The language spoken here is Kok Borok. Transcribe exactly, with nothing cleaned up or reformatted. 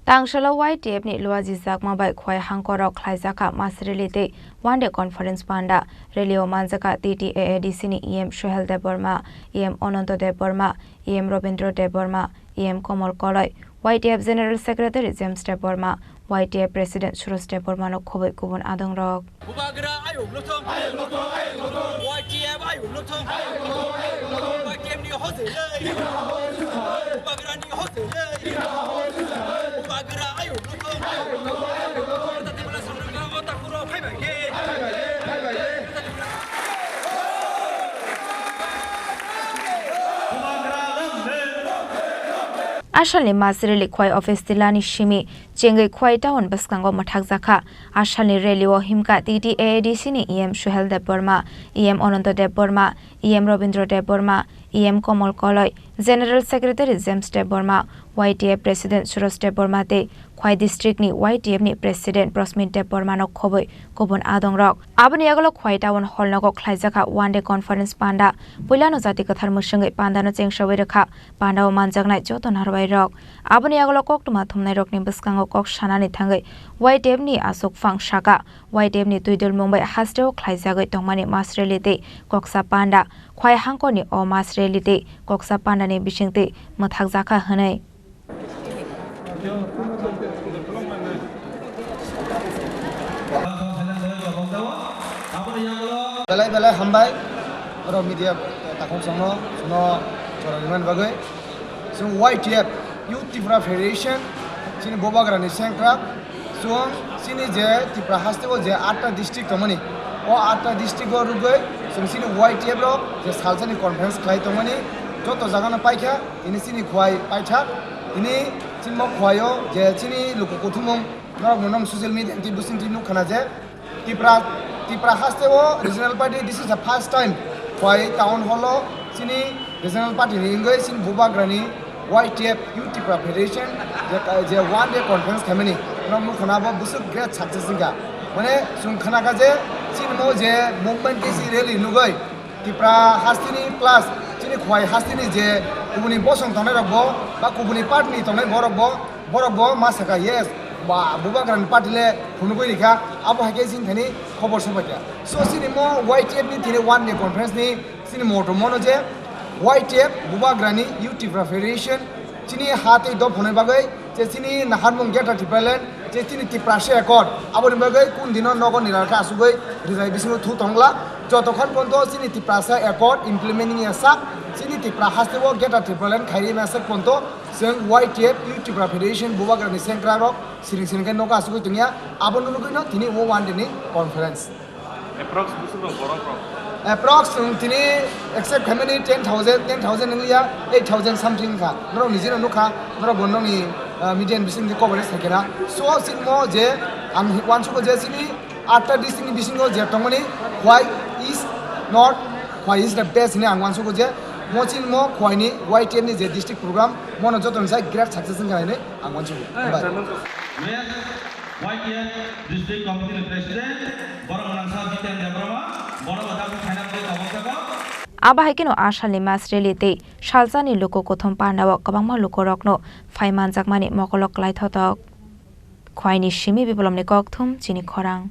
Tangsalo Y T F ni luajijakma bai Khwai hangkorok khlaijakha mass rally tei one day conference panda. Rally o manjakha T T A A D C ni E M Suhel Debbarma, E M Ananto Debbarma, E M Robindra Debbarma, E M Komol Koloi, Y T F General Secretary James Debbarma, Y T F President Suroj Debbarma no khoboi kubun adongrok. Bubagra ayuk lothong. Ayuk lothong, ayuk lothong. Y T F ayuk lothong. Ayuk lothong, ayuk lothong. Y T F ni hojai lai. Bubagra ni hojai lai. Bubagra ayuk lothong. Ayuk lothong, ayuk lothong. Tati bela samrang o takuro phai bai khe. Phai bai khe, phai bai khe. Bubagra lam le. Asalni mass rally Khwai office tilani simi chengwi Khwai town bwskango mwthakjakha. Asalni rally o himkha T T A A D C ni E M Suhel Debbarma, E M Ananto Debbarma, E M Robindra Debbarma, E M Komol Koloi, General Secretary James Debbarma, Y T F President Suroj Debbarma tei Khwai District ni Y T F ni President Prosmit Debbarma no khoboi kubun adongrok. Aboni yagulo Khwai Town Hall nogo khlaijakha one day conference panda. Puilano jati kwthar mwswngwi pandano chengsawi rwkha. Pandao manjaknai joto narwai rok. Aboni yagulo koktwma thumnai rokni bwskango kok sanani thangwi Y T F ni aswk phang saka. Y T F ni twidul mung bai hasteo khlaijagwi tongmani mass rally tei koksa panda. Khwai hangkorni o mass rally tei koksa pandani bisingtwi mwthakjakha hwnwi. Belai belai hambai, oro media takhuk songno, chwngno chwraimani bagwi. Chwng Y T F, Youth Tipra Federation, chini Bubagrani sengkrak, chwng chini je Tipra hasteo je atta district tongmani, o atta district o rwgwi chwng chini Y T F rok je salsani conference khlai tongmani, joto jagano paikha, tini chini Khwai paithak, tini chini bo Khwai o je chini luku kuthumung norok no nong social media tei bwswng twi nuk khana je, Tipra, Tipra haste o regional party, this is the first time Khwai town hall o chini regional party ni wngwi chini Bubagrani Y T F Youth Tipra Federation je, je one day conference khaimani, norok nukha na bo bwswk great success wngkha. Mane chwng khana kha je chini mo je movement khe si rally nugwi Tipra hasteni plus chini Khwai hasteni je kubuni bosong tongnai rok bo ba kubuni party ni tongnai borok bo, borok bo ma sakha, yes, ba Bubagrani party le phunugwi rikha, abo hai khe chini thani khobor sopaikha. So chini mo Y T F ni thini one day conference ni chini motto mono je Y T F Bubagrani Youth Tipra Federation chini ha tei dopha hwnwi bagwi je chini naharmung Greater Tipraland je chini Tiprasa Accord aboni bagwi kun dino nogo nirarkha asugwi rijai bisingo thu tongla. Jotokhon ponto chini Tiprasa Accord implementing ya sak chini Tipra hasteo Greater Tipraland khairi masa ponto chwng Y T F Youth Tipra Federation Bubagrani sengkrak rok siring siring khe nogo asugwi tongya, abo nugwino tini o one day ni conference. Approx bwswk rok borok rok? Approx chwng tini accept khaimani ten thousand, ten thousand wngya, eight thousand something wngkha. Norok nijino nukha, norok bo nokni, ah, media ni bisingtwi coverage khaikhe na. So chini mo je ang uansugo je chini atta district ni bisingo je tongmani Khwai is not, Khwai is the best hinwi ang uansugo je mo chini mo Khwai ni Y T F ni je district program mono joto ni sai great success wngkha hinwi ang uansugo. Hambai. Next, Y T F District Committee ni President, borok gwnangsa Jiten Debbarma, borok bo tabuk khaina bagwi tabuk jago. Abo hai kheno asalni mass rally tei salsani luku kuthum pandao kwbangma lukurokno phai manjakmani mokolo kwlai thotok. Khwaini simi Biplopni kokthum chini khorang.